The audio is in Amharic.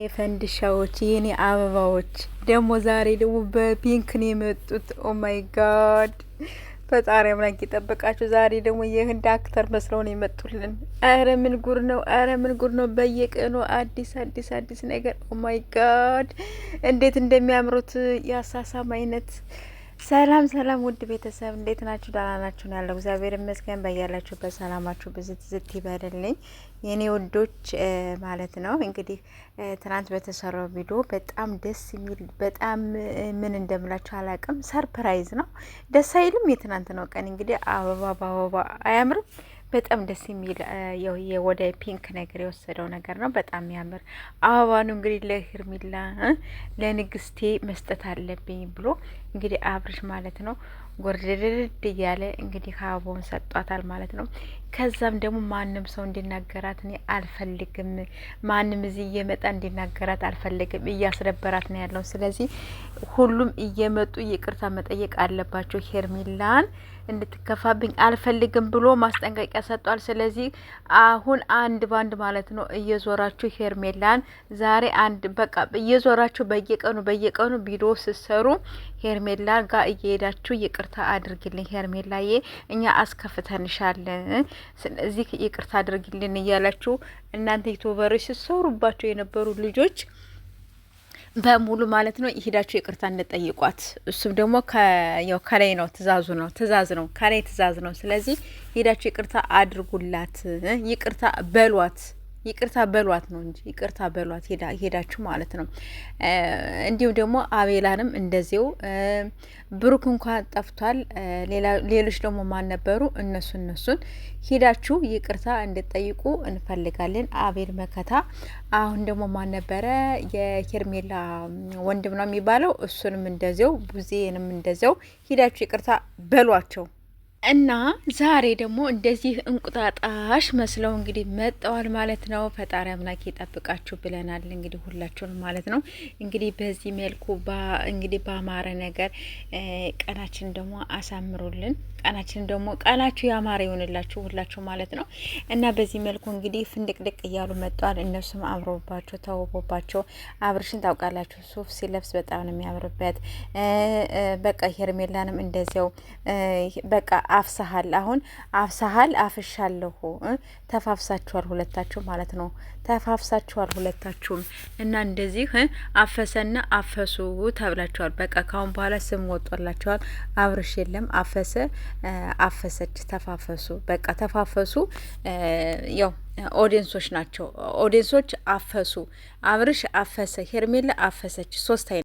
የፈንድሻዎች የኔ አበባዎች ደግሞ ዛሬ ደግሞ በ pink ነው የመጡት። Oh my God፣ ፈጣሪ አምላክ ይጠብቃችሁ። ዛሬ ደግሞ የህንድ actor መስለው ነው የመጡልን። አረ ምን ጉድ ነው! አረ ምን ጉድ ነው! በየቀኑ አዲስ አዲስ አዲስ ነገር። Oh my God፣ እንዴት እንደሚያምሩት የአሳሳም አይነት። ሰላም ሰላም፣ ውድ ቤተሰብ እንዴት ናችሁ? ደህና ናችሁ? ነው ያለው። እግዚአብሔር ይመስገን። በያላችሁበት ሰላማችሁ ብዝት ዝት ይበልልኝ የኔ ውዶች ማለት ነው። እንግዲህ ትናንት በተሰራው ቪዲዮ በጣም ደስ የሚል፣ በጣም ምን እንደምላችሁ አላቅም። Surprise ነው። ደስ አይልም? የትናንት ነው ቀን እንግዲህ አበባ በአበባ አያምርም? በጣም ደስ የሚል ወደ pink ነገር የወሰደው ነገር ነው። በጣም የሚያምር አበባ ነው። እንግዲህ ለሄርሜላ ለንግስቴ መስጠት አለብኝ ብሎ እንግዲህ አብርሽ ማለት ነው ጎርደድድ እያለ እንግዲህ አበባውን ሰጧታል ማለት ነው። ከዛም ደግሞ ማንም ሰው እንዲናገራት እኔ አልፈልግም፣ ማንም እዚህ እየመጣ እንዲናገራት አልፈልግም፣ እያስደበራት ነው ያለው። ስለዚህ ሁሉም እየመጡ ይቅርታ መጠየቅ አለባቸው ሄርሜላን እንድትከፋብኝ አልፈልግም ብሎ ማስጠንቀቂያ ሰጥቷል። ስለዚህ አሁን አንድ ባንድ ማለት ነው እየዞራችሁ ሄርሜላን ዛሬ አንድ በቃ እየዞራችሁ በየቀኑ በየቀኑ ቪዲዮ ስትሰሩ ሄርሜላ ጋር እየሄዳችሁ ይቅርታ አድርግልኝ ሄርሜላዬ፣ እኛ አስከፍተንሻለን፣ ስለዚህ ይቅርታ አድርግልን እያላችሁ እናንተ YouTuber ኦች ስትሰሩባቸው የነበሩ ልጆች በሙሉ ማለት ነው ሄዳችሁ ይቅርታ እንጠይቋት። እሱም ደግሞ ያው ከላይ ነው ትእዛዙ ነው ትእዛዝ ነው ከላይ ትእዛዝ ነው። ስለዚህ ሄዳችሁ ይቅርታ አድርጉላት፣ ይቅርታ በሏት፣ ይቅርታ በሏት ነው እንጂ ይቅርታ በሏት ሄዳችሁ ማለት ነው። እንዲሁም ደግሞ አቤላንም እንደዚው ብሩክ እንኳን ጠፍቷል። ሌሎች ደግሞ ማን ነበሩ? እነሱን ሄዳችሁ ይቅርታ እንድጠይቁ እንፈልጋለን። አቤል መከታ። አሁን ደግሞ ማን ነበረ? የሄርሜላ ወንድም ነው የሚባለው። እሱንም እንደዚው፣ ቡዜንም እንደዚው ሄዳችሁ ይቅርታ በሏቸው። እና ዛሬ ደግሞ እንደዚህ እንቁጣጣሽ መስለው እንግዲህ መጠዋል ማለት ነው። ፈጣሪ አምላክ ይጠብቃችሁ ብለናል እንግዲህ ሁላችሁን ማለት ነው። እንግዲህ በዚህ መልኩ እንግዲህ በአማረ ነገር ቀናችን ደግሞ አሳምሩልን። ቀናችን ደግሞ ቀናችሁ ያማረ ይሆንላችሁ ሁላችሁ ማለት ነው። እና በዚህ መልኩ እንግዲህ ፍንድቅድቅ እያሉ መጠዋል። እነሱም አምሮባቸው ተውቦባቸው፣ አብርሽን ታውቃላችሁ፣ ሱፍ ሲለብስ በጣም ነው የሚያምርበት። በቃ ሄርሜላንም እንደዚያው በቃ አፍሰሃል፣ አሁን አፍሰሃል፣ አፍሻለሁ። ተፋፍሳችኋል ሁለታችሁ ማለት ነው። ተፋፍሳችኋል ሁለታችሁም እና እንደዚህ አፈሰና አፈሱ ተብላችኋል። በቃ ካሁን በኋላ ስም ወጦላችኋል። አብርሽ የለም አፈሰ፣ አፈሰች፣ ተፋፈሱ። በቃ ተፋፈሱ። ያው audience ኦች ናቸው። Audience ኦች አፈሱ። አብርሽ አፈሰ፣ ሄርሜላ አፈሰች። ሶስት አይነት